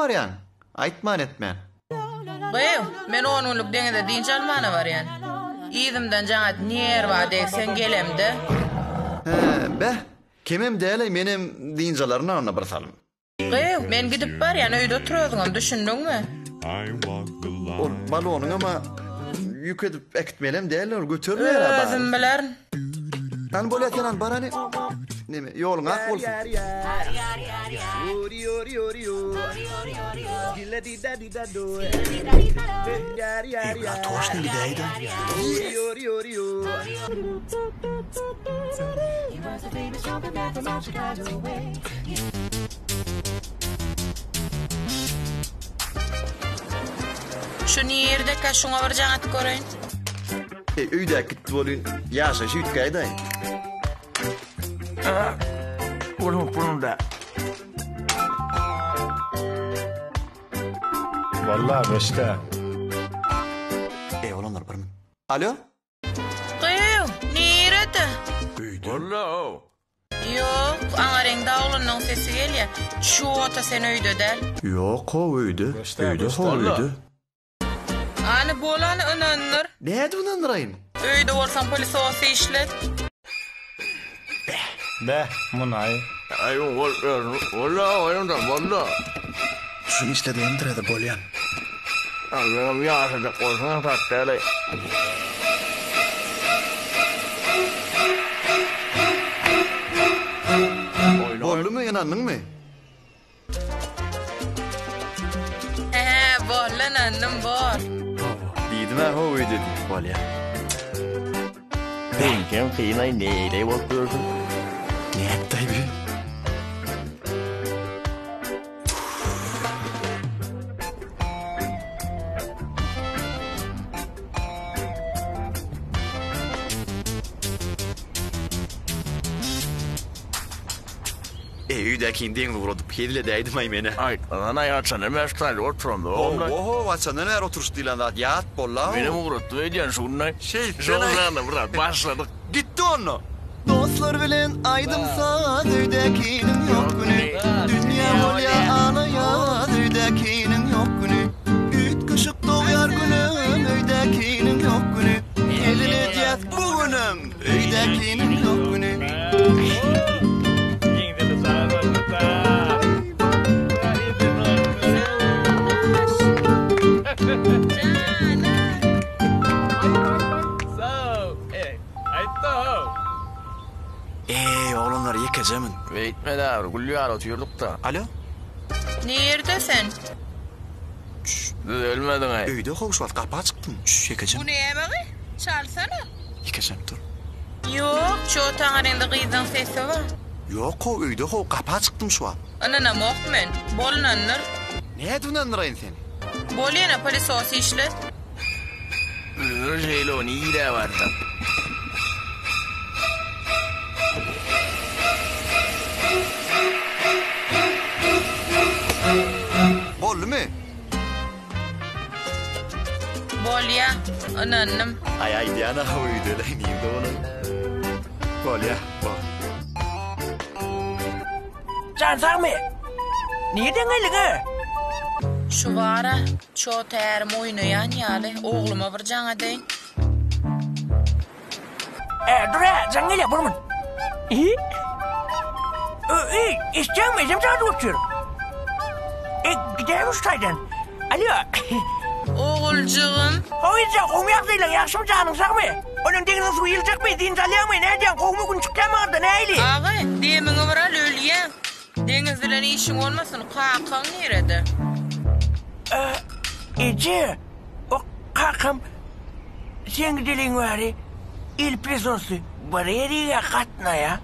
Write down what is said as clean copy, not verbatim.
barýaň? Aýtman etmän. Gyz, men on günlük deňize dynç almana barýan. Yzymdan jaň et, nerwa degseň gelemde. Hä, beh, kemem däl-eý, menem dynç alaryn-a onda bir salym. Gyz, men gidip barýan, öýde otur özüňem, düşündiňmi? Ol balonyňam-a ýük edip äkitmelem däldir, ol götermeýär-ä bary. Özüm bilerin. Hany bolýa sen hany bar hany. Neme, ýoluň ak bolsun. Eý, bular toşny gidäýdi. Şu nirdekä şuňa bir jaň atyp göreýin. Eý, öýdäki gitdi bolýyn. Ýaşaýşy üýtgäýdi-aý. Onuň pulunda. Walla beşde. Eý, oglanlar bir min. Alo? Gyýw, nirede? Öýde. Walla-ow. Ýok, aňaryňda oglanyň sesi gelýä. Ço-ta sen öýde däl. Ýok-how öýde. Beşde, Öýde beşde. how öýde. Hany bolany ynandyr. Nädip ynandyraýyn? Öýde bolsaň pylesosy işlet. Beh, munaý. Aý, ol özüni, walla, oýunda, walla. Şuny işledeýindir-de bolýan. Agzam ýaşajak bolsaň aňsat däl-eý. Boldumy, ynandyňmy? Hä, boldy ynandym, bor. Hawa, diýdim-ä how öýde diýip, bolýa. Seňkem kyn-aý, neýleý bolup ýörsüň? Nätdi-aý bi? Eý, öýdäkini deňze ugradyp, hezil edäýdim-aý men-ä. Aýtmasana-aý, haçandan bäri şu taýda oturamda oglan. Ho-ho, haçandan bäri oturyş diýlen zat ýat boldy-a. Menem ugratdym öýdýän şu gün-aý. Şeýtsen-aý. Şol biraz başladyk. Gitdi onda. Dostlar bilen aýdym-saz öýdäkiniň ýok güni Dünýä bolýa ala-ýaz öýdäkiniň ýok güni Üýtgeşik dogýar günem öýdäkiniň ýok güni Hezil edýäs bu günem öýdäkiniň ýok güni. Eý, oglanlar ýekeje min. Beýtme-dä, bir gül ýaly otyrdyk-da. Alo? Nirde sen? Düzelmediň-aý. Öýde how şu wagt gapa çykdym. Çüş, ýekejem. Bu näme-gy? Çalsana. Ýekejem dur. Ýok, ço taňryňda gyzyň sesi bar. Ýok how, öýde how, gapa çykdym şu wagt. Ynanamok men. Bol ynandyr. Nädip ynandyraýyn seni? Bol ýene pylesosy işlet. Ömür şeýle o nirä barsaň. Boldumy? Bolýa, ynandym. Aý aýdýan-a öýde-de nirde bolar. Bolýa, bor. Jan sagmy? Nirden geldiň-ä? Şu bar-a, ço tärim oýnaýan ýaly, ogluma bir jaň edeýin. Ä, dur-ä, jaň gelýär, bir minut. Eý, eşitýäňmi, ejem çagyryp otyr. E, gidäýme şu taýdan. Alýo. Oguljygym. How eje, gowmy ýagdaýlaň, ýagşymy, janyň sagmy? Onuň deňziň suwy ýyljakmy, dynç alýaňmy, nädýäň, gowmy, gün çykýarmy aňyrda, nähili? Agy, demiňi bir al, ölýäň. Deňiz bilen işiň bolmasyn, kakaň nirede? Eje, o kakam sen gideliň bäri el prisosly bir ýerige gatnaýa.